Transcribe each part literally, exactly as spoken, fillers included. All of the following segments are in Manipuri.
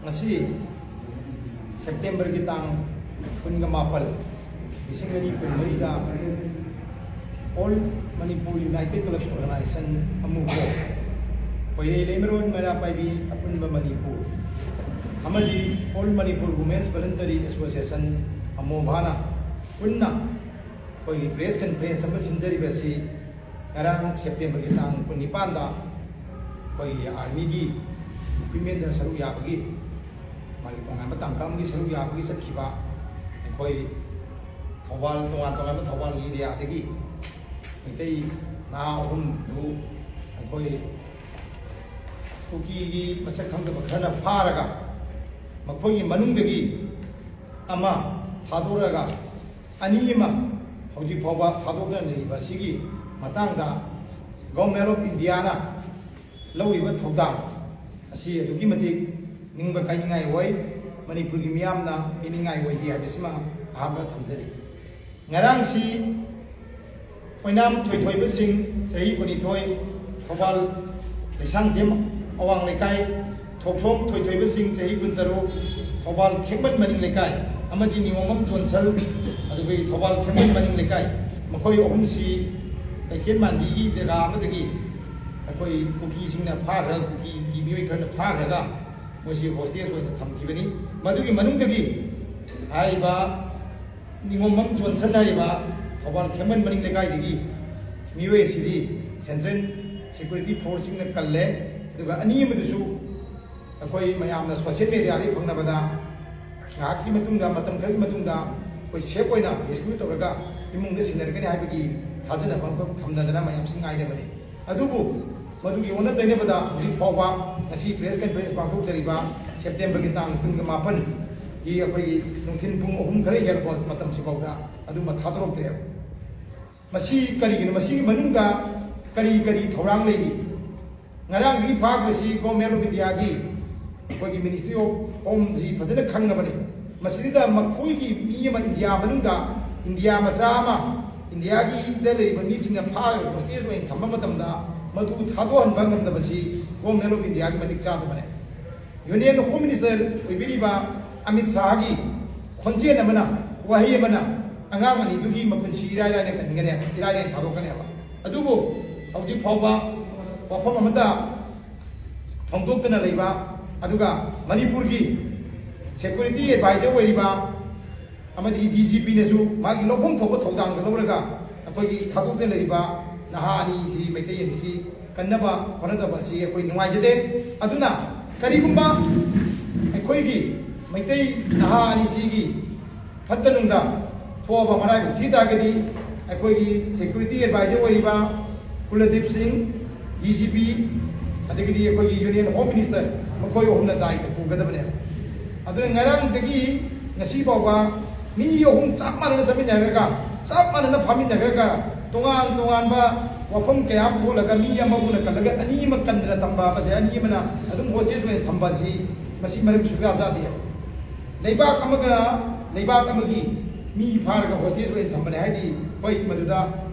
ꯉꯁꯤ ꯁꯦꯞꯇꯦꯝꯕꯔꯒꯤ ꯇꯥꯡ ꯀꯨꯟꯒ ꯃꯥꯄꯜ, ꯂꯤꯁꯤꯡ ꯑꯅꯤ ꯀꯨꯟꯃꯔꯤꯗ All Manipur United Clubs Organization, ꯑꯃꯨꯀꯣ, ꯈꯣꯏꯔꯦ ꯂꯩꯃꯔꯣꯟ ꯃꯩꯔꯥ ꯄꯥꯏꯕꯤ ꯑꯄꯨꯟꯕ ꯃꯅꯤꯄꯨꯔ ꯑꯃꯗꯤ All Manipur Women's Voluntary Association, ꯑꯃꯣꯚꯥꯅ ꯄꯨꯟꯅ ꯑꯩꯈꯣꯏꯒꯤ ꯄ꯭ꯔꯦꯁ ꯀꯟꯐꯔꯦꯟꯁ ꯑꯃ ꯁꯤꯟꯖꯔꯤꯕ ꯑꯁꯤ ꯉꯔꯥꯡ ꯁꯦꯞꯇꯦꯝꯕꯔꯒꯤ ꯇꯥꯡ ꯀꯨꯟꯅꯤꯄꯥꯟꯗ ꯑꯩꯈꯣꯏꯒꯤ ꯑꯥꯔꯃꯤꯒꯤ ꯔꯤꯀ꯭ꯔꯨꯠꯃꯦꯟꯗ ꯁꯔꯨꯛ ꯌꯥꯕꯒꯤ, ꯃꯥꯒꯤ ꯇꯣꯉꯥꯟꯕ ꯇꯥꯡꯀꯛ ꯑꯃꯒꯤ ꯁꯔꯨꯛ ꯌꯥꯕꯒꯤ ꯆꯠꯈꯤꯕ ꯑꯩꯈꯣꯏ ꯊꯧꯕꯥꯜ, ꯇꯣꯉꯥꯟ ꯇꯣꯉꯥꯟꯕ ꯊꯧꯕꯥꯜ ꯑꯦꯔꯤꯌꯥꯗꯒꯤ ꯃꯩꯇꯩ ꯅꯍꯥ ꯑꯍꯨꯝꯗꯨ ꯑꯩꯈꯣꯏ ꯀꯨꯀꯤꯒꯤ ꯃꯁꯛ ꯈꯪꯗꯕ ꯈꯔꯅ ꯐꯥꯔꯒ, ꯃꯈꯣꯏꯒꯤ ꯃꯅꯨꯡꯗꯒꯤ ꯑꯃ ꯊꯥꯗꯣꯔꯒ, ꯑꯅꯤ ꯑꯃ ꯍꯧꯖꯤꯛ ꯐꯥꯎꯕ ꯊꯥꯗꯣꯛꯇꯅ ꯂꯩꯔꯤꯕ ꯑꯁꯤꯒꯤ ꯃꯇꯥꯡꯗ Government of Indiaꯅ ꯂꯧꯔꯤꯕ ꯊꯧꯗꯥꯡ ꯑꯁꯤ ꯑꯗꯨꯛꯀꯤ ꯃꯇꯤꯛ ꯅꯤꯡꯕ ꯀꯥꯏꯅꯤꯡꯉꯥꯏ ꯑꯣꯏ, ꯃꯅꯤꯄꯨꯔꯒꯤ ꯃꯤꯌꯥꯝꯅ ꯄꯤꯅꯤꯡꯉꯥꯏ ꯑꯣꯏꯗꯦ ꯍꯥꯏꯕꯁꯤꯃ ꯑꯍꯥꯟꯕ ꯊꯝꯖꯔꯤ꯫ ꯉꯔꯥꯡꯁꯤ ꯑꯣꯏꯅꯥꯝ ꯊꯣꯏꯊꯣꯏꯕꯁꯤꯡ, ꯆꯍꯤ ꯀꯨꯟꯅꯤꯊꯣꯏ, ꯊꯧꯕꯥꯜ ꯂꯩꯁꯥꯡꯊꯦꯝ ꯑꯋꯥꯡ ꯂꯩꯀꯥꯏ, ꯊꯣꯛꯁꯣꯝ ꯊꯣꯏꯊꯣꯏꯕꯁꯤꯡ, ꯆꯍꯤ ꯀꯨꯟꯇꯔꯨꯛ, ꯊꯧꯕꯥꯜ ꯈꯦꯛꯃꯟ ꯃꯅꯤꯡ ꯂꯩꯀꯥꯏ, ꯑꯃꯗꯤ ꯅꯤꯉꯣꯝꯕꯝ ꯖꯣꯟꯁꯟ, ꯑꯗꯨꯒ ꯊꯧꯕꯥꯜ ꯈꯦꯛꯃꯟ ꯃꯅꯤꯡ ꯂꯩꯀꯥꯏ, ꯃꯈꯣꯏ ꯑꯍꯨꯝꯁꯤ ꯀꯩꯊꯦꯜ ꯃꯥꯟꯕꯤꯒꯤ ꯖꯒꯥ ꯑꯃꯗꯒꯤ ꯑꯩꯈꯣꯏ ꯀꯨꯀꯤꯁꯤꯡꯅ ꯐꯥꯈ꯭ꯔꯒ, ꯀꯨꯀꯤꯒꯤ ꯃꯤꯑꯣꯏ ꯈꯔꯅ ꯐꯥꯈ꯭ꯔꯒ ꯃꯣꯏꯁꯤ ꯍꯣꯁꯇꯦꯖ ꯑꯣꯏꯅ ꯊꯝꯈꯤꯕꯅꯤ꯫ ꯃꯗꯨꯒꯤ ꯃꯅꯨꯡꯗꯒꯤ ꯍꯥꯏꯔꯤꯕ ꯅꯤꯉꯣꯝꯕꯝ ꯖꯣꯟꯁꯟ ꯍꯥꯏꯔꯤꯕ ꯊꯧꯕꯥꯜ ꯈꯦꯝꯃꯟ ꯃꯅꯤꯡ ꯂꯩꯀꯥꯏꯗꯒꯤ ꯃꯤꯑꯣꯏ ꯑꯁꯤꯗꯤ ꯁꯦꯟꯇ꯭ꯔꯦꯜ ꯁꯦꯀ꯭ꯌꯨꯔꯤꯇꯤ ꯐꯣꯔꯁꯁꯤꯡꯅ ꯀꯜꯂꯦ꯫ ꯑꯗꯨꯒ ꯑꯅꯤ ꯑꯃꯗꯨꯁꯨ ꯑꯩꯈꯣꯏ ꯃꯌꯥꯝꯅ ꯁꯣꯁꯤꯌꯦꯜ ꯃꯦꯗꯤꯌꯥꯗꯒꯤ ꯐꯪꯅꯕꯗ ꯉꯥꯏꯍꯥꯛꯀꯤ ꯃꯇꯨꯡꯗ, ꯃꯇꯝ ꯈꯔꯒꯤ ꯃꯇꯨꯡꯗ ꯑꯩꯈꯣꯏ ꯁꯦꯐ ꯑꯣꯏꯅ ꯔꯦꯁꯀ꯭ꯌꯨ ꯇꯧꯔꯒ ꯏꯃꯨꯡꯗ ꯁꯤꯟꯅꯔꯛꯀꯅꯤ ꯍꯥꯏꯕꯒꯤ ꯊꯥꯖꯅꯕ ꯑꯃꯈꯛ ꯊꯝꯅꯗꯅ ꯃꯌꯥꯝꯁꯤ ꯉꯥꯏꯅꯕꯅꯤ꯫ ꯑꯗꯨꯕꯨ ꯃꯗꯨꯒꯤ ꯑꯣꯟꯅ ꯇꯩꯅꯕꯗ ꯍꯧꯖꯤꯛ ꯐꯥꯎꯕ ꯉꯁꯤ ꯄ꯭ꯔꯦꯁ ꯀꯟꯐꯔꯦꯟꯁ ꯄꯥꯡꯊꯣꯛꯆꯔꯤꯕ ꯁꯦꯞꯇꯦꯝꯕꯔꯒꯤ ꯇꯥꯡ ꯀꯨꯟꯒ ꯃꯥꯄꯟꯒꯤ ꯑꯩꯈꯣꯏꯒꯤ ꯅꯨꯡꯊꯤꯜ ꯄꯨꯡ ꯑꯍꯨꯝ ꯈꯔ ꯍꯦꯜꯂꯛꯄ ꯃꯇꯝꯁꯤꯐꯥꯎꯗ ꯑꯗꯨꯃ ꯊꯥꯗꯣꯔꯛꯇ꯭ꯔꯦꯕ꯫ ꯃꯁꯤ ꯀꯔꯤꯒꯤꯅꯣ? ꯃꯁꯤꯒꯤ ꯃꯅꯨꯡꯗ ꯀꯔꯤ ꯀꯔꯤ ꯊꯧꯔꯥꯡ ꯂꯩꯔꯤ? ꯉꯔꯥꯡꯗꯒꯤ ꯐꯥꯈ꯭ꯔꯤꯁꯤ Government of Indiaꯒꯤ ꯑꯩꯈꯣꯏꯒꯤ Ministry of Homeꯁꯤ ꯐꯖꯅ ꯈꯪꯉꯕꯅꯤ꯫ ꯃꯁꯤꯗ ꯃꯈꯣꯏꯒꯤ ꯃꯤ ꯑꯃ ꯏꯟꯗꯤꯌꯥ ꯃꯅꯨꯡꯗ, ꯏꯟꯗꯤꯌꯥ ꯃꯆꯥ ꯑꯃ, ꯏꯟꯗꯤꯌꯥꯒꯤꯗ ꯂꯩꯔꯤꯕ ꯃꯤꯁꯤꯡꯅ ꯐꯥꯔꯒ ꯍꯣꯁꯇꯦꯖ ꯑꯣꯏꯅ ꯊꯝꯕ ꯃꯇꯝꯗ ꯃꯗꯨ ꯊꯥꯗꯣꯛꯍꯟꯕ ꯉꯝꯗꯕꯁꯤ Government of Indiaꯒꯤ ꯃꯇꯤꯛ ꯆꯥꯗꯕꯅꯤ꯫ ꯌꯨꯅꯤꯌꯟ ꯍꯣꯝ ꯃꯤꯅꯤꯁꯇꯔ ꯑꯣꯏꯕꯤꯔꯤꯕ ꯑꯃꯤꯠ ꯁꯥꯍꯒꯤ ꯈꯣꯟꯖꯦꯜ ꯑꯃꯅ, ꯋꯥꯍꯩ ꯑꯃꯅ ꯑꯉꯥꯡ ꯑꯅꯤꯗꯨꯒꯤ ꯃꯄꯨꯟꯁꯤ ꯏꯔꯥꯏ ꯂꯥꯏꯅ ꯀꯟꯒꯅꯦꯕ, ꯏꯔꯥꯏ ꯂꯥꯏꯅ ꯊꯥꯗꯣꯛꯀꯅꯦꯕ꯫ ꯑꯗꯨꯕꯨ ꯍꯧꯖꯤꯛ ꯐꯥꯎꯕ ꯋꯥꯐꯝ ꯑꯃꯠꯇ ꯐꯣꯡꯗꯣꯛꯇꯅ ꯂꯩꯕ, ꯑꯗꯨꯒ ꯃꯅꯤꯄꯨꯔꯒꯤ ꯁꯦꯀ꯭ꯌꯨꯔꯤꯇꯤ ꯑꯦꯗꯚꯥꯏꯖꯔ ꯑꯣꯏꯔꯤꯕ ꯑꯃꯗꯤ ꯗꯤ ꯖꯤ ꯄꯤꯅꯁꯨ ꯃꯥꯒꯤ ꯂꯧꯐꯝ ꯊꯣꯛꯄ ꯊꯧꯗꯥꯡꯗ ꯂꯧꯔꯒ ꯑꯩꯈꯣꯏꯒꯤ ꯊꯥꯗꯣꯛꯇꯅ ꯂꯩꯔꯤꯕ ꯅꯍꯥ ꯑꯅꯤꯁꯤ, ꯃꯩꯇꯩ ꯑꯅꯤꯁꯤ ꯀꯟꯅꯕ ꯍꯣꯠꯅꯗꯕ ꯑꯁꯤ ꯑꯩꯈꯣꯏ ꯅꯨꯡꯉꯥꯏꯖꯗꯦ꯫ ꯑꯗꯨꯅ ꯀꯔꯤꯒꯨꯝꯕ ꯑꯩꯈꯣꯏꯒꯤ ꯃꯩꯇꯩ ꯅꯍꯥ ꯑꯅꯤꯁꯤꯒꯤ ꯐꯠꯇ ꯅꯨꯡꯗ ꯊꯣꯛꯑꯕ ꯃꯔꯥꯏꯕꯛ ꯊꯤ ꯇꯥꯔꯒꯗꯤ, ꯑꯩꯈꯣꯏꯒꯤ ꯁꯦꯀ꯭ꯌꯨꯔꯤꯇꯤ ꯑꯦꯗꯚꯥꯏꯖꯔ ꯑꯣꯏꯔꯤꯕ ꯀꯨꯂꯗꯤꯞ ꯁꯤꯡ, ꯗꯤ ꯖꯤ ꯄꯤ, ꯑꯗꯒꯤꯗꯤ ꯑꯩꯈꯣꯏꯒꯤ ꯌꯨꯅꯤꯌꯟ ꯍꯣꯝ ꯃꯤꯅꯤꯁꯇꯔ, ꯃꯈꯣꯏ ꯑꯍꯨꯝꯅ ꯗꯥꯏꯇ ꯄꯨꯒꯗꯕꯅꯦꯕ꯫ ꯑꯗꯨꯅ ꯉꯔꯥꯡꯗꯒꯤ ꯉꯁꯤ ꯐꯥꯎꯕ ꯃꯤ ꯑꯍꯨꯝ ꯆꯞ ꯃꯥꯟꯅꯅ ꯆꯠꯃꯤꯟꯅꯈ꯭ꯔꯒ, ꯆꯞ ꯃꯥꯟꯅꯅ ꯐꯝꯃꯤꯟꯅꯈ꯭ꯔꯒ, ꯇꯣꯉꯥꯟ ꯇꯣꯉꯥꯟꯕ ꯋꯥꯐꯝ ꯀꯌꯥ ꯑꯃ ꯊꯣꯛꯂꯒ ꯃꯤ ꯑꯃꯕꯨꯅ ꯀꯜꯂꯒ ꯑꯅꯤ ꯑꯃ ꯀꯟꯗꯅ ꯊꯝꯕ, ꯃꯁꯦ ꯑꯅꯤ ꯑꯃꯅ ꯑꯗꯨꯝ ꯍꯣꯁꯇꯦꯖ ꯑꯣꯏꯅ ꯊꯝꯕ ꯑꯁꯤ, ꯃꯁꯤ ꯃꯔꯝ ꯁꯨꯡꯆꯥ ꯆꯥꯗꯦ꯫ ꯂꯩꯕꯥꯛ ꯑꯃꯒ ꯂꯩꯕꯥꯛ ꯑꯃꯒꯤ ꯃꯤ ꯐꯥꯔꯒ ꯍꯣꯁꯇꯦꯖ ꯑꯣꯏꯅ ꯊꯝꯕꯅꯦ ꯍꯥꯏꯗꯤ, ꯍꯣꯏ, ꯃꯗꯨꯗ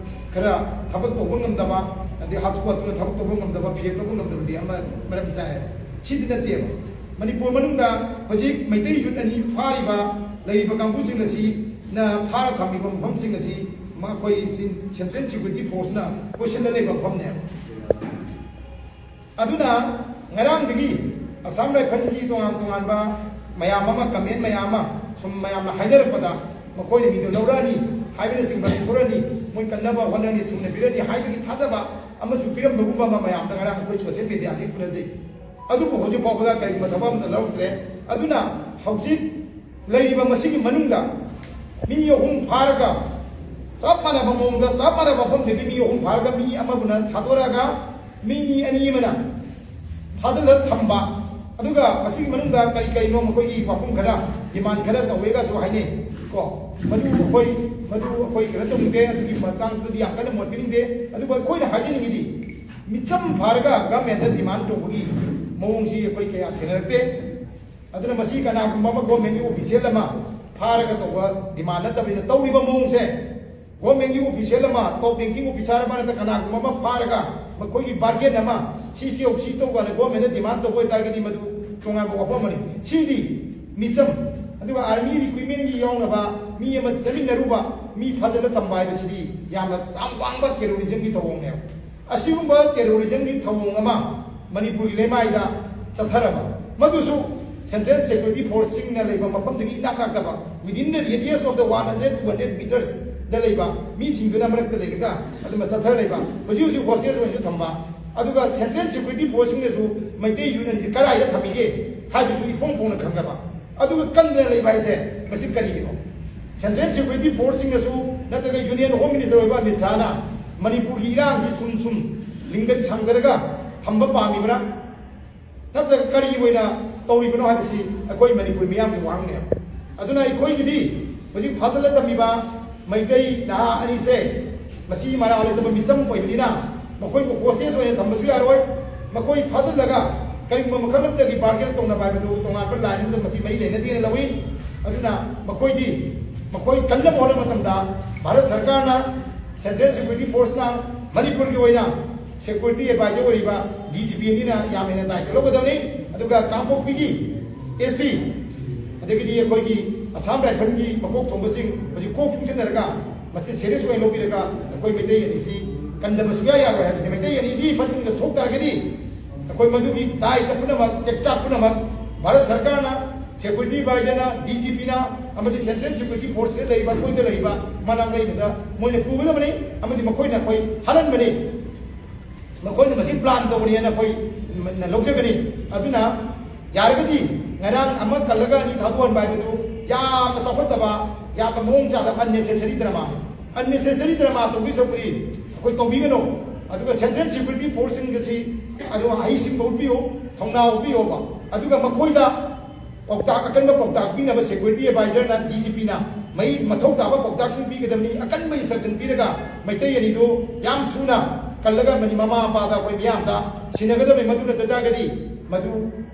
ꯈꯔ ꯊꯕꯛ ꯇꯧꯕ ꯉꯝꯗꯕ, ꯑꯗꯩ ꯍꯥꯊꯨ ꯍꯥꯊꯨꯅ ꯊꯕꯛ ꯇꯧꯕ ꯉꯝꯗꯕ, ꯐꯤꯔꯦꯞ ꯂꯧꯕ ꯉꯝꯗꯕꯗꯤ ꯑꯃ ꯃꯔꯝ ꯆꯥꯏ꯫ ꯁꯤꯗꯤ ꯅꯠꯇꯦꯕ꯫ ꯃꯅꯤꯄꯨꯔ ꯃꯅꯨꯡꯗ ꯍꯧꯖꯤꯛ ꯃꯩꯇꯩ ꯌꯨꯠ ꯑꯅꯤ ꯐꯥꯔꯤꯕ, ꯂꯩꯔꯤꯕ ꯀꯥꯡꯕꯨꯁꯤꯡ ꯑꯁꯤꯅ ꯐꯥꯔ ꯊꯝꯃꯤꯕ ꯃꯐꯝꯁꯤꯡ ꯑꯁꯤ ꯃꯈꯣꯏ ꯁꯤ ꯁꯦꯟꯇ꯭ꯔꯦꯜ ꯁꯦꯀ꯭ꯌꯨꯔꯤꯇꯤ ꯐꯣꯔꯁꯅ ꯀꯣꯏꯁꯤꯜꯂ ꯂꯩꯕ ꯃꯐꯝꯅꯦꯕ꯫ ꯑꯗꯨꯅ ꯉꯔꯥꯡꯗꯒꯤ ꯑꯁꯥꯝ ꯔꯥꯏꯐꯜꯁꯀꯤ ꯇꯣꯉꯥꯟ ꯇꯣꯉꯥꯟꯕ ꯃꯌꯥꯝ ꯑꯃ, ꯀꯃꯦꯟ ꯃꯌꯥꯝ ꯑꯃ ꯁꯨꯝ ꯃꯌꯥꯝꯅ ꯍꯥꯏꯅꯔꯛꯄꯗ, ꯃꯈꯣꯏꯅ ꯃꯤꯗꯨ ꯂꯧꯔꯛꯑꯅꯤ ꯍꯥꯏꯕꯅꯆꯤꯡꯕ ꯊꯣꯔꯛꯑꯅꯤ, ꯃꯣꯏ ꯀꯟꯅꯕ ꯍꯣꯠꯅꯔꯅꯤ, ꯊꯨꯅ ꯄꯤꯔꯅꯤ ꯍꯥꯏꯕꯒꯤ ꯊꯥꯖꯕ ꯑꯃꯁꯨ ꯄꯤꯔꯝꯕꯒꯨꯝꯕ ꯑꯃ ꯃꯌꯥꯝꯗ ꯉꯔꯥꯡ ꯑꯩꯈꯣꯏ ꯁꯣꯁꯤꯌꯦꯜ ꯃꯦꯗꯤꯌꯥꯗꯒꯤ ꯎꯅꯖꯩ꯫ ꯑꯗꯨꯕꯨ ꯍꯧꯖꯤꯛ ꯐꯥꯎꯕꯗ ꯀꯔꯤꯒꯨꯝꯕ ꯊꯕꯛ ꯑꯃꯠꯇ ꯂꯧꯔꯛꯇ꯭ꯔꯦ꯫ ꯑꯗꯨꯅ ꯍꯧꯖꯤꯛ ꯂꯩꯔꯤꯕ ꯃꯁꯤꯒꯤ ꯃꯅꯨꯡꯗ ꯃꯤ ꯑꯍꯨꯝ ꯐꯥꯔꯒ, ꯆꯞ ꯃꯥꯟꯅꯕ ꯃꯑꯣꯡꯗ, ꯆꯞ ꯃꯥꯟꯅꯕ ꯃꯐꯝꯗꯒꯤ ꯃꯤ ꯑꯍꯨꯝ ꯐꯥꯔꯒ ꯃꯤ ꯑꯃꯕꯨꯅ ꯊꯥꯗꯣꯔꯛꯑꯒ ꯃꯤ ꯑꯅꯤ ꯑꯃꯅ ꯐꯥꯖꯤꯜꯂ ꯊꯝꯕ, ꯑꯗꯨꯒ ꯃꯁꯤꯒꯤ ꯃꯅꯨꯡꯗ ꯀꯔꯤ ꯀꯔꯤꯅꯣ ꯃꯈꯣꯏꯒꯤ ꯋꯥꯐꯝ ꯈꯔ, ꯗꯤꯃꯥꯟ ꯈꯔ ꯇꯧꯋꯦꯒꯁꯨ ꯍꯥꯏꯅꯩ ꯀꯣ꯫ ꯃꯗꯨ ꯑꯩꯈꯣꯏ, ꯃꯗꯨ ꯑꯩꯈꯣꯏ ꯀꯩꯅꯣ ꯇꯧꯅꯤꯡꯗꯦ, ꯑꯗꯨꯒꯤ ꯃꯇꯥꯡꯗꯗꯤ ꯌꯥꯝ ꯀꯟꯅ ꯃꯣꯠ ꯄꯤꯅꯤꯡꯗꯦ꯫ ꯑꯗꯨꯕꯨ ꯑꯩꯈꯣꯏꯅ ꯍꯥꯏꯖꯅꯤꯡꯉꯤꯗꯤ, ꯃꯤꯆꯝ ꯐꯥꯔꯒ ꯒꯚꯔꯟꯃꯦꯟꯠꯇ ꯗꯤꯃꯥꯟ ꯇꯧꯕꯒꯤ ꯃꯑꯣꯡꯁꯤ ꯑꯩꯈꯣꯏ ꯀꯌꯥ ꯊꯦꯡꯅꯔꯛꯇꯦ꯫ ꯑꯗꯨꯅ ꯃꯁꯤ ꯀꯅꯥꯒꯨꯝꯕ ꯑꯃ ꯒꯣꯔꯃꯦꯟꯒꯤ ꯑꯣꯐꯤꯁꯤꯌꯦꯜ ꯑꯃ ꯐꯥꯔꯒ ꯇꯧꯕ ꯗꯤꯃꯥꯟ ꯅꯠꯇꯕꯅꯤꯅ, ꯇꯧꯔꯤꯕ ꯃꯑꯣꯡꯁꯦ ꯒꯣꯔꯃꯦꯟꯒꯤ ꯑꯣꯐꯤꯁꯤꯌꯦꯜ ꯑꯃ, ꯇꯣꯞ ꯔꯦꯡꯀꯤꯡ ꯑꯣꯐꯤꯁꯥꯔ ꯑꯃ ꯅꯠꯇ꯭ꯔꯒ ꯀꯅꯥꯒꯨꯝꯕ ꯑꯃ ꯐꯥꯔꯒ ꯃꯈꯣꯏꯒꯤ ꯕꯥꯔꯒꯦꯟ ꯑꯃ, ꯁꯤ ꯁꯤ ꯍꯧ ꯁꯤ ꯇꯧꯕꯅ ꯒꯣꯔꯃꯦꯟꯗ ꯗꯤꯃꯥꯟ ꯇꯧꯕ ꯑꯣꯏꯇꯥꯔꯒꯗꯤ ꯃꯗꯨ ꯇꯣꯉꯥꯟꯕ ꯋꯥꯐꯝ ꯑꯃꯅꯤ꯫ ꯁꯤꯗꯤ ꯃꯤꯆꯝ, ꯑꯗꯨꯒ army recruitmentꯀꯤ ꯌꯥꯎꯅꯕ ꯃꯤ ꯑꯃ ꯆꯠꯃꯤꯟꯅꯔꯨꯕ, ꯃꯤ ꯐꯥꯖꯤꯜꯂ ꯊꯝꯕ ꯍꯥꯏꯕꯁꯤꯗꯤ ꯌꯥꯝꯅ ꯌꯥꯝ ꯋꯥꯡꯕ terrorismꯒꯤ ꯊꯧꯑꯣꯡꯅꯦꯕ꯫ ꯑꯁꯤꯒꯨꯝꯕ terrorismꯒꯤ ꯊꯧꯑꯣꯡ ꯑꯃ ꯃꯅꯤꯄꯨꯔꯒꯤ ꯂꯩꯃꯥꯏꯗ ꯆꯠꯊꯔꯕ, ꯃꯗꯨꯁꯨ Central Security Forceꯁꯤꯡꯅ ꯂꯩꯕ ꯃꯐꯝꯗꯒꯤ ꯏꯅꯥꯛ ꯅꯛꯇꯕ, within the radius of the one hundred, two hundred metersꯗ ꯂꯩꯕ ꯃꯤꯁꯤꯡꯗꯨꯅ ꯃꯔꯛꯇ ꯂꯩꯔꯒ ꯑꯗꯨꯃ ꯆꯠꯊꯔ ꯂꯩꯕ, ꯍꯧꯖꯤꯛ ꯍꯧꯖꯤꯛ hostage ꯑꯣꯏꯅꯁꯨ ꯊꯝꯕ, ꯑꯗꯨꯒ Central Security Forceꯁꯤꯡꯅꯁꯨ ꯃꯩꯇꯩ ꯌꯨꯠ ꯑꯅꯤꯁꯤ ꯀꯗꯥꯏꯗ ꯊꯝꯃꯤꯒꯦ ꯍꯥꯏꯕꯁꯨ ꯏꯐꯣꯡ ꯐꯣꯡꯅ ꯈꯪꯗꯕ, ꯑꯗꯨꯒ ꯀꯟꯗꯅ ꯂꯩꯕ ꯍꯥꯏꯁꯦ ꯃꯁꯤ ꯀꯔꯤꯒꯤꯅꯣ? Central Security Forceꯁꯤꯡꯅꯁꯨ ꯅꯠꯇ꯭ꯔꯒ Union Home Minister ꯑꯣꯏꯕ ꯑꯃꯤꯠ ꯁꯥꯍꯅ ꯃꯅꯤꯄꯨꯔꯒꯤ ꯏꯔꯥꯡꯁꯤ ꯁꯨꯝ ꯁꯨꯝ ꯂꯤꯡꯗ ꯁꯥꯡꯗꯔꯒ ꯊꯝꯕ ꯄꯥꯝꯃꯤꯕ꯭ꯔꯥ? ꯅꯠꯇ꯭ꯔꯒ ꯀꯔꯤꯒꯤ ꯑꯣꯏꯅ ꯇꯧꯔꯤꯕꯅꯣ ꯍꯥꯏꯕꯁꯤ ꯑꯩꯈꯣꯏ ꯃꯅꯤꯄꯨꯔ ꯃꯤꯌꯥꯝꯒꯤ ꯋꯥꯍꯪꯅꯦꯕ꯫ ꯑꯗꯨꯅ ꯑꯩꯈꯣꯏꯒꯤꯗꯤ ꯍꯧꯖꯤꯛ ꯐꯥꯖꯤꯜꯂ ꯊꯝꯃꯤꯕ ꯃꯩꯇꯩ ꯅꯍꯥ ꯑꯅꯤꯁꯦ ꯃꯁꯤ ꯃꯔꯥꯜ ꯂꯩꯇꯕ ꯃꯤꯆꯝ ꯑꯣꯏꯕꯅꯤꯅ ꯃꯈꯣꯏꯕꯨ hostage ꯑꯣꯏꯅ ꯊꯝꯕꯁꯨ ꯌꯥꯔꯣꯏ꯫ ꯃꯈꯣꯏ ꯐꯥꯖꯤꯜꯂꯒ ꯀꯔꯤꯒꯨꯝꯕ ꯃꯈꯜ ꯑꯃꯠꯇꯒꯤ bargain ꯇꯧꯅꯕ ꯍꯥꯏꯕꯗꯨ ꯇꯣꯉꯥꯟꯕ line ꯑꯃꯗ ꯃꯁꯤ ꯃꯔꯤ ꯂꯩꯅꯗꯦꯅ ꯂꯧꯏ꯫ ꯑꯗꯨꯅ ꯃꯈꯣꯏꯗꯤ, ꯃꯈꯣꯏ ꯀꯟꯅꯕ ꯍꯣꯠꯅꯕ ꯃꯇꯝꯗ ꯚꯥꯔꯠ ꯁꯔꯀꯥꯔꯅ, Central Security Forceꯅ ꯃꯅꯤꯄꯨꯔꯒꯤ ꯑꯣꯏꯅ security advisor ꯑꯣꯏꯔꯤꯕ D G P ꯑꯅꯤꯅ ꯌꯥꯝ ꯍꯦꯟꯅ ꯗꯥꯏꯇ ꯂꯧꯒꯗꯕꯅꯤ꯫ ꯑꯗꯨꯒ ꯀꯥꯡꯄꯣꯛꯄꯤꯒꯤ S P, ꯑꯗꯒꯤꯗꯤ ꯑꯩꯈꯣꯏꯒꯤ Assam Riflesꯀꯤ ꯃꯀꯣꯛ ꯊꯣꯡꯕꯁꯤꯡ ꯍꯧꯖꯤꯛ ꯀꯣꯛ ꯆꯨꯡꯁꯤꯟꯅꯔꯒ ꯃꯁꯤ serious ꯑꯣꯏꯅ ꯂꯧꯕꯤꯔꯒ ꯑꯩꯈꯣꯏ ꯃꯩꯇꯩ ꯑꯅꯤꯁꯤ ꯀꯟꯗꯕ ꯁꯨꯡꯌꯥ ꯌꯥꯔꯣꯏ ꯍꯥꯏꯕꯁꯤꯅꯤ꯫ ꯃꯩꯇꯩ ꯑꯅꯤꯁꯤ ꯃꯇꯨꯡꯗ ꯊꯣꯛ ꯇꯥꯔꯒꯗꯤ ꯑꯩꯈꯣꯏ ꯃꯗꯨꯒꯤ ꯗꯥꯏꯇ ꯄꯨꯝꯅꯃꯛ, ꯆꯦꯛꯆꯥꯛ ꯄꯨꯝꯅꯃꯛ ꯚꯥꯔꯠ ꯁꯔꯀꯥꯔꯅ, Security Advisorꯅ, D G Pꯅ ꯑꯃꯗꯤ Central Security Forceꯇ ꯂꯩꯔꯤꯕ, ꯑꯩꯈꯣꯏꯗ ꯂꯩꯔꯤꯕ ꯃꯅꯥꯛ ꯂꯩꯕꯗ ꯃꯣꯏꯅ ꯄꯨꯒꯗꯕꯅꯤ ꯑꯃꯗꯤ ꯃꯈꯣꯏꯅ ꯑꯩꯈꯣꯏ ꯍꯥꯠꯍꯟꯕꯅꯤ꯫ ꯃꯈꯣꯏꯅ ꯃꯁꯤ plan ꯇꯧꯕꯅꯤ ꯍꯥꯏꯅ ꯑꯩꯈꯣꯏ ꯂꯧꯖꯒꯅꯤ꯫ ꯑꯗꯨꯅ ꯌꯥꯔꯒꯗꯤ ꯉꯔꯥꯡ ꯑꯃ ꯀꯜꯂꯒ ꯑꯅꯤ ꯊꯥꯗꯣꯛꯍꯟꯕ ꯍꯥꯏꯕꯗꯨ ꯌꯥꯝꯅ ꯆꯥꯎꯈꯠꯇꯕ, ꯌꯥꯝꯅ ꯃꯑꯣꯡ ꯆꯥꯗꯕ unnecessary drama, unnecessary drama ꯇꯧꯗꯣꯏ ꯁꯔꯨꯛꯄꯨꯗꯤ ꯑꯩꯈꯣꯏ ꯇꯧꯕꯤꯒꯅꯨ꯫ ꯑꯗꯨꯒ Central Security Forceꯁꯤꯡ ꯑꯁꯤ ꯑꯗꯨꯝ ꯑꯍꯩꯁꯤꯡꯕ ꯎꯠꯄꯤꯌꯨ, ꯊꯧꯅꯥ ꯎꯠꯄꯤꯌꯣꯕ꯫ ꯑꯗꯨꯒ ꯃꯈꯣꯏꯗ ꯄꯥꯎꯇꯥꯛ, ꯑꯀꯟꯕ ꯄꯥꯎꯇꯥꯛ ꯄꯤꯅꯕ Security Advisorꯅ, D G Pꯅ ꯃꯩ ꯃꯊꯧ ꯇꯥꯕ ꯄꯥꯎꯇꯥꯛꯁꯤꯡ ꯄꯤꯒꯗꯕꯅꯤ꯫ ꯑꯀꯟꯕ instruction ꯄꯤꯔꯒ ꯃꯩꯇꯩ ꯑꯅꯤꯗꯨ ꯌꯥꯝ ꯊꯨꯅ ꯀꯜꯂꯒ ꯃꯅꯤ-, ꯃꯃꯥ ꯃꯄꯥꯗ, ꯑꯩꯈꯣꯏ ꯃꯤꯌꯥꯝꯗ ꯁꯤꯟꯅꯒꯗꯕꯅꯤ꯫ ꯃꯗꯨ ꯅꯠꯇ ꯇꯥꯔꯒꯗꯤ ꯃꯗꯨ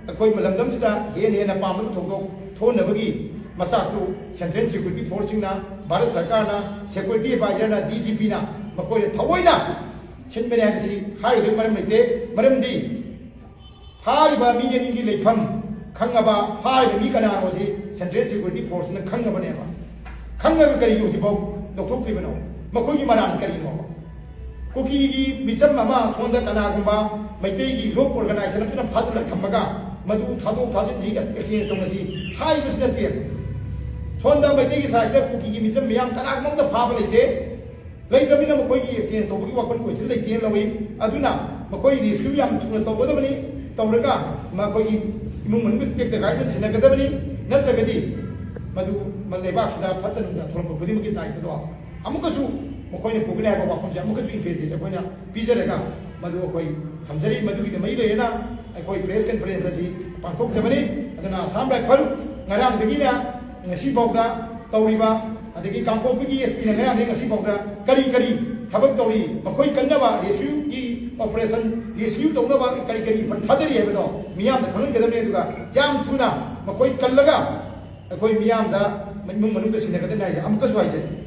ꯑꯩꯈꯣꯏ ꯂꯝꯗꯝꯁꯤꯗ ꯍꯦꯟꯅ ꯍꯦꯟꯅ ꯄꯥꯝꯕꯒꯤ ꯊꯧꯗꯣꯛ ꯊꯣꯛꯍꯟꯅꯕꯒꯤ ꯃꯆꯥꯛꯇꯨ Central Security Forceꯁꯤꯡꯅ, ꯚꯥꯔꯠ ꯁꯔꯀꯥꯔꯅ, Security Advisorꯅ, D G Pꯅ ꯃꯈꯣꯏꯅ ꯊꯑꯣꯏꯅ ꯁꯤꯟꯕꯅꯤ ꯍꯥꯏꯕꯁꯤ ꯍꯥꯏꯔꯨꯗꯣꯏ ꯃꯔꯝ ꯂꯩꯇꯦ꯫ ꯃꯔꯝꯗꯤ ꯐꯥꯔꯤꯕ ꯃꯤ ꯑꯅꯤꯒꯤ ꯂꯩꯐꯝ, ꯈꯪꯉꯕ, ꯐꯥꯔꯤꯕ ꯃꯤ ꯀꯅꯥꯅꯣꯁꯤ ꯁꯦꯟꯇ꯭ꯔꯦꯜ ꯁꯦꯀ꯭ꯌꯨꯔꯤꯇꯤ ꯐꯣꯔꯁꯅ ꯈꯪꯉꯕꯅꯦꯕ꯫ ꯈꯪꯉꯒ ꯀꯔꯤꯒꯤ ꯍꯧꯖꯤꯛꯐꯥꯎ ꯂꯧꯊꯣꯛꯇ꯭ꯔꯤꯕꯅꯣ? ꯃꯈꯣꯏꯒꯤ ꯃꯔꯥꯜ ꯀꯔꯤꯅꯣ? ꯀꯨꯀꯤꯒꯤ ꯃꯤꯆꯝ ꯑꯃ ꯁꯣꯝꯗ ꯀꯅꯥꯒꯨꯝꯕ ꯃꯩꯇꯩꯒꯤ ꯂꯣꯞ ꯑꯣꯔꯒꯅꯥꯏꯖꯦꯁꯟ ꯑꯃꯗꯨꯅ ꯐꯥꯖꯤꯜꯂꯒ ꯊꯝꯃꯒ ꯃꯗꯨ ꯊꯥꯗꯣꯛ ꯊꯥꯖꯤꯟꯁꯤ ꯑꯦꯛꯁꯆꯦꯟꯖ ꯇꯧꯅꯁꯤ ꯍꯥꯏꯕꯁꯨ ꯅꯠꯇꯦ꯫ ꯁꯣꯝꯗ ꯃꯩꯇꯩꯒꯤ ꯁꯥꯏꯠꯇ ꯀꯨꯀꯤꯒꯤ ꯃꯤꯆꯝ ꯃꯌꯥꯝ ꯀꯅꯥꯒꯨꯝꯕ ꯑꯝꯇ ꯐꯥꯕ ꯂꯩꯇꯦ꯫ ꯂꯩꯇ꯭ꯔꯕꯅꯤꯅ ꯃꯈꯣꯏꯒꯤ ꯑꯦꯛꯁꯆꯦꯟꯖ ꯇꯧꯕꯒꯤ ꯋꯥꯈꯜ ꯑꯣꯏꯁꯤꯜ ꯂꯩꯇꯦꯅ ꯂꯧꯏ꯫ ꯑꯗꯨꯅ ꯃꯈꯣꯏ ꯔꯦꯁꯀ꯭ꯌꯨ ꯌꯥꯝ ꯊꯨꯅ ꯇꯧꯒꯗꯕꯅꯤ꯫ ꯇꯧꯔꯒ ꯃꯈꯣꯏꯒꯤ ꯏꯃꯨꯡ ꯃꯅꯨꯡꯒ ꯇꯦꯛꯇ ꯀꯥꯏꯗ ꯁꯤꯟꯅꯒꯗꯕꯅꯤ꯫ ꯅꯠꯇ꯭ꯔꯒꯗꯤ ꯃꯗꯨ ꯂꯩꯕꯥꯛꯁꯤꯗ ꯐꯠꯇ ꯅꯨꯡꯗ ꯊꯣꯛꯂꯛꯄ ꯈꯨꯗꯤꯡꯃꯛꯀꯤ ꯗꯥꯏꯇꯗꯣ ꯑꯃꯨꯛꯀꯁꯨ ꯃꯈꯣꯏꯅ ꯄꯨꯒꯅꯤ ꯍꯥꯏꯕ ꯋꯥꯐꯝꯁꯦ ꯑꯃꯨꯛꯀꯁꯨ ꯏꯝꯐꯦꯁꯤꯁ ꯑꯩꯈꯣꯏꯅ ꯄꯤꯖꯔꯒ ꯃꯗꯨ ꯑꯩꯈꯣꯏ ꯊꯝꯖꯔꯤ꯫ ꯃꯗꯨꯒꯤꯗ ꯃꯔꯤ ꯂꯩꯅꯅ ꯑꯩꯈꯣꯏ ꯄ꯭ꯔꯦꯁ ꯀꯟꯐꯔꯦꯟꯁ ꯑꯁꯤ ꯄꯥꯡꯊꯣꯛꯆꯕꯅꯤ꯫ ꯑꯗꯨꯅ ꯑꯁꯥꯝ ꯔꯥꯏꯐꯜ ꯉꯔꯥꯡꯗꯒꯤꯅ ꯉꯁꯤꯐꯥꯎꯗ ꯇꯧꯔꯤꯕ, ꯑꯗꯒꯤ ꯀꯥꯡꯄꯣꯛꯄꯤꯒꯤ ꯑꯦꯁ ꯄꯤꯅ ꯉꯔꯥꯡꯗꯒꯤ ꯉꯁꯤꯐꯥꯎꯗ ꯀꯔꯤ ꯀꯔꯤ ꯊꯕꯛ ꯇꯧꯔꯤ, ꯃꯈꯣꯏ ꯀꯟꯅꯕ ꯔꯦꯁꯀ꯭ꯌꯨꯒꯤ ꯑꯣꯄꯔꯦꯁꯟ, ꯔꯦꯁꯀ꯭ꯌꯨ ꯇꯧꯅꯕ ꯀꯔꯤ ꯀꯔꯤ ꯏꯐꯣꯔꯠ ꯊꯥꯗꯔꯤ ꯍꯥꯏꯕꯗꯣ ꯃꯤꯌꯥꯝꯗ ꯈꯪꯍꯟꯒꯗꯕꯅꯤ꯫ ꯑꯗꯨꯒ ꯌꯥꯝ ꯊꯨꯅ ꯃꯈꯣꯏ ꯀꯜꯂꯒ ꯑꯩꯈꯣꯏ ꯃꯤꯌꯥꯝꯗ ꯏꯃꯨꯡ ꯃꯅꯨꯡꯗ ꯁꯤꯟꯅꯒꯗꯕꯅꯤ ꯍꯥꯏꯁꯦ ꯑꯃꯨꯛꯀꯁꯨ ꯍꯥꯏꯖꯔꯤ꯫